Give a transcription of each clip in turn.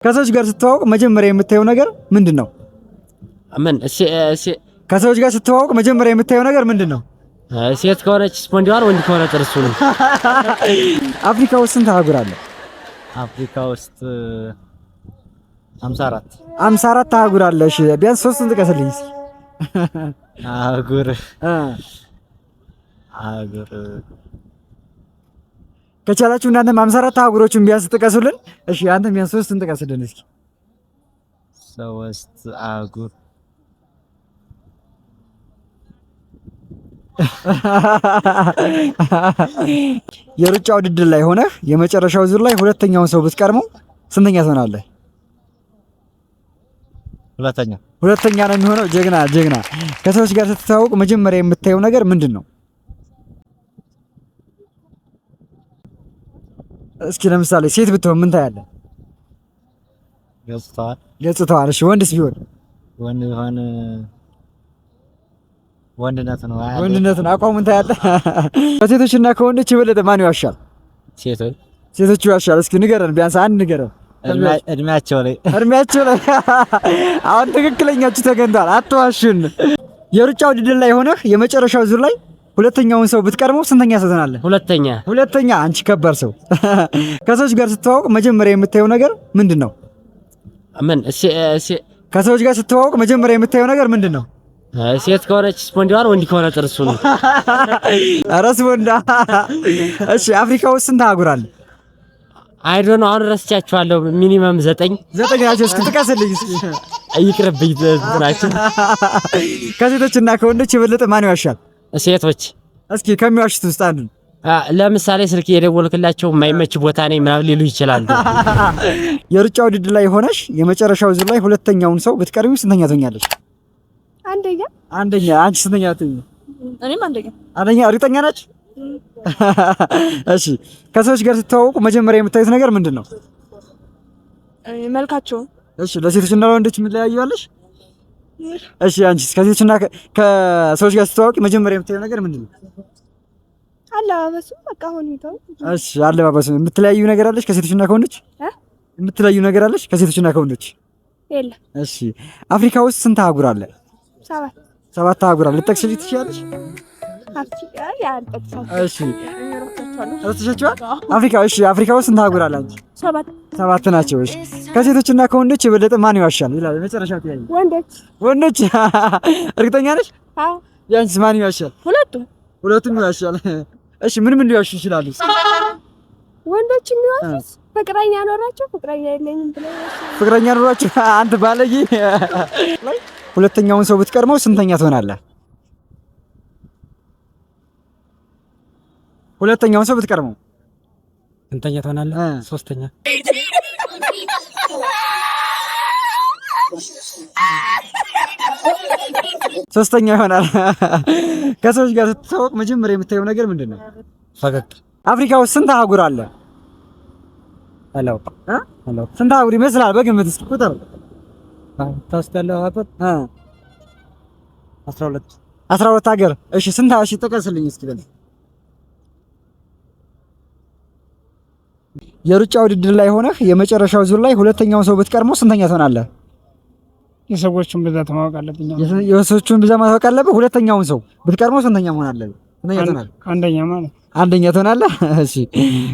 ከሰዎች ጋር ስትተዋወቅ መጀመሪያ የምታየው ነገር ምንድን ነው? ምን? ከሰዎች ጋር ስትተዋወቅ መጀመሪያ የምታየው ነገር ምንድን ነው? ሴት ከሆነች ስፖንዲዋን፣ ወንድ ከሆነ ጥርሱ ነው። አፍሪካ ውስጥ ስንት አህጉር አለ? አፍሪካ ውስጥ 54። 54 አህጉር አለ። እሺ፣ ቢያንስ ሶስቱን ጥቀስልኝ እስኪ። አህጉር አህጉር ከቻላችሁ እናንተም 54 አህጉሮችን ቢያንስ ጥቀሱልን። እሺ፣ አንተም ቢያንስ ሶስቱን ጥቀስልን እስኪ። ሶስት አህጉር። የሩጫ ውድድር ላይ ሆነህ የመጨረሻው ዙር ላይ ሁለተኛውን ሰው ብትቀድመው ስንተኛ ትሆናለህ? ሁለተኛ። ሁለተኛ ነው የሚሆነው። ጀግና ጀግና። ከሰዎች ጋር ስትተዋወቅ መጀመሪያ የምታየው ነገር ምንድን ነው? እስኪ ለምሳሌ ሴት ብትሆን ምን ታያለህ? ገጽታዋን። ገጽታዋን። እሺ፣ ወንድስ ቢሆን? ወንድ ቢሆን ወንድነት ነው። ወንድነቱን፣ አቋሙን ታያለህ። ከሴቶችና ከወንዶች የበለጠ ማን ይዋሻል? ሴቶች። ሴቶች ይዋሻል። እስኪ ንገረን፣ ቢያንስ አንድ ንገረን። እድሜያቸው ላይ። እድሜያቸው ላይ። አሁን ትክክለኛችሁ ተገኝቷል። አትዋሹን። የሩጫ ውድድር ላይ ሆነህ የመጨረሻው ዙር ላይ ሁለተኛውን ሰው ብትቀድመው ስንተኛ ሰው ትሆናለህ? ሁለተኛ። ሁለተኛ። አንቺ ከባድ ሰው። ከሰዎች ጋር ስትተዋወቅ መጀመሪያ የምታየው ነገር ምንድን ነው? ምን? ከሰዎች ጋር ስትተዋወቅ መጀመሪያ የምታየው ነገር ምንድን ነው? ሴት ከሆነች ስፖንዲዋን፣ ወንድ ከሆነ ጥርሱ ነው። ኧረ ስፖንዳ። እሺ፣ አፍሪካ ውስጥ ስንት አህጉር አለ? I don't know፣ አሁን ረስቻቸዋለሁ። Minimum 9። 9 ናቸው። እስኪ ጥቀስልኝ እስኪ። ይቅርብኝ ናቸው። ከሴቶችና ከወንዶች የበለጠ ማን ይዋሻል? ሴቶች። እስኪ ከሚዋሹት ውስጥ አንዱን። ለምሳሌ ስልክ የደወልክላቸው የማይመች ቦታ ነኝ ምናምን ሊሉ ይችላሉ። የሩጫ ውድድር ላይ ሆነሽ የመጨረሻው ዙር ላይ ሁለተኛውን ሰው ብትቀድሚው ስንተኛ ትሆኛለሽ? አንደኛ። አንደኛ። አንቺ ስንተኛ ትሆኚ? እኔም አንደኛ። አንደኛ። እርግጠኛ ነች? እሺ፣ ከሰዎች ጋር ስትተዋወቁ መጀመሪያ የምታዩት ነገር ምንድን ነው? መልካቸውን። እሺ፣ ለሴቶችና ለወንዶች የምትለያዩዋለሽ? እሺ፣ አንቺስ ከሴቶችና ከሰዎች ጋር ስትተዋወቂ መጀመሪያ የምታየው ነገር ምንድን ነው? አለባበሱ፣ በቃ ሁኔታው። እሺ፣ አለባበሱ። የምትለያዩ ነገር አለሽ ከሴቶችና ከወንዶች? የምትለያዩ ነገር አለሽ ከሴቶችና ከወንዶች? የለም። እሺ፣ አፍሪካ ውስጥ ስንት አህጉር አለ? 7። 7 አህጉር አለ። ልትጠቅሽልኝ ትችያለሽ? እሺ፣ ረስተሻቸዋል? አፍሪካ እሺ፣ አፍሪካ ውስጥ ስንት አህጉር አለ አንቺ? 7። 7 ናቸው። እሺ፣ ከሴቶችና ከወንዶች የበለጠ ማን ይዋሻል ይላል የመጨረሻው ጥያቄ። ወንዶች። ወንዶች። እርግጠኛ ነሽ? አዎ። ያንቺስ ማን ይዋሻል? ሁለቱም። ሁለቱም ይዋሻል። እሺ፣ ምን ምን ሊዋሹ ይችላሉ? ወንዶች የሚዋሹት ፍቅረኛ ኖራቸው ፍቅረኛ የለኝም ብለው ይዋሻሉ። ፍቅረኛ ኖራቸው። አንተ ባለጌ። ሁለተኛውን ሰው ብትቀድመው ስንተኛ ትሆናለህ? ሁለተኛውን ሰው ብትቀድመው ስንተኛ ትሆናለህ? ሶስተኛ። ሶስተኛ ይሆናል። ከሰዎች ጋር ስትተዋወቅ መጀመሪያ የምታየው ነገር ምንድን ነው? ፈገግታ። አፍሪካ ውስጥ ስንት አህጉር አለ? አላውቅም። አላውቅም። ስንት አህጉር ይመስላል? በግምት እስኪ ቁጥር። ታስታለህ አህጉር 12። 12 ሀገር። እሺ፣ ስንት? እሺ፣ ጥቀስልኝ እስኪ በል። የሩጫ ውድድር ላይ ሆነህ የመጨረሻው ዙር ላይ ሁለተኛውን ሰው ብትቀድመው ስንተኛ ትሆናለህ? የሰዎቹን ብዛት ማወቅ አለብኝ። የሰዎቹን ብዛት ማወቅ አለብህ። ሁለተኛውን ሰው ብትቀድመው ስንተኛ መሆን አለብህ? ስንተኛ ትሆናለህ? አንደኛ ማለት። አንደኛ ትሆናለህ። እሺ፣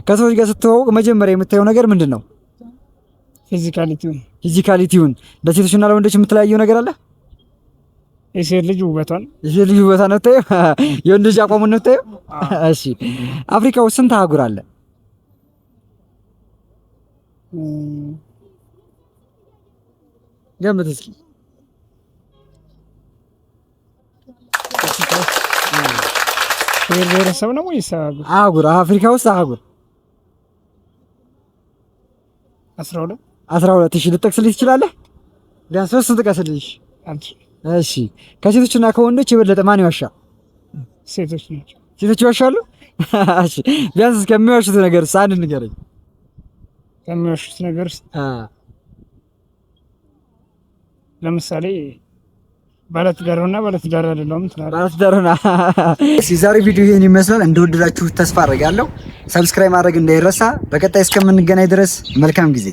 ከሰዎች ጋር ስትተዋወቅ መጀመሪያ የምታየው ነገር ምንድን ነው? Physicality ውን። Physicality ውን። ለሴቶችና ለወንዶች የምትለያየው ነገር አለ? የሴት ልጅ ውበቷን። የሴት ልጅ ውበቷን ነው የምታየው? የወንድ ልጅ አቋሙን ነው የምታየው? እሺ፣ አፍሪካ ውስጥ ስንት አህጉር አለ? ገምት እስኪ። ብሔር ብሔረሰብ ነው ወይስ አህጉር? አህጉር፣ አፍሪካ ውስጥ አህጉር። 12። 12። እሺ፣ ልትጠቅስልኝ ትችላለህ? ቢያንስ ሶስቱን ጥቀስልኝ። አልችልም። እሺ፣ ከሴቶችና ከወንዶች የበለጠ ማን ይዋሻል? ሴቶች ናቸው። ሴቶች ይዋሻሉ? እሺ፣ ቢያንስ ከሚዋሹት ነገር አንድ ንገረኝ። ከሚዋሹት ነገር ውስጥ ለምሳሌ ባለትዳር ሆና ባለትዳር አይደለሁም ትላለህ። ባለትዳር ሆና። እሺ፣ የዛሬው ቪዲዮ ይሄን ይመስላል። እንደወደዳችሁ ተስፋ አደርጋለሁ። Subscribe ማድረግ እንዳይረሳ። በቀጣይ እስከምንገናኝ ድረስ መልካም ጊዜ።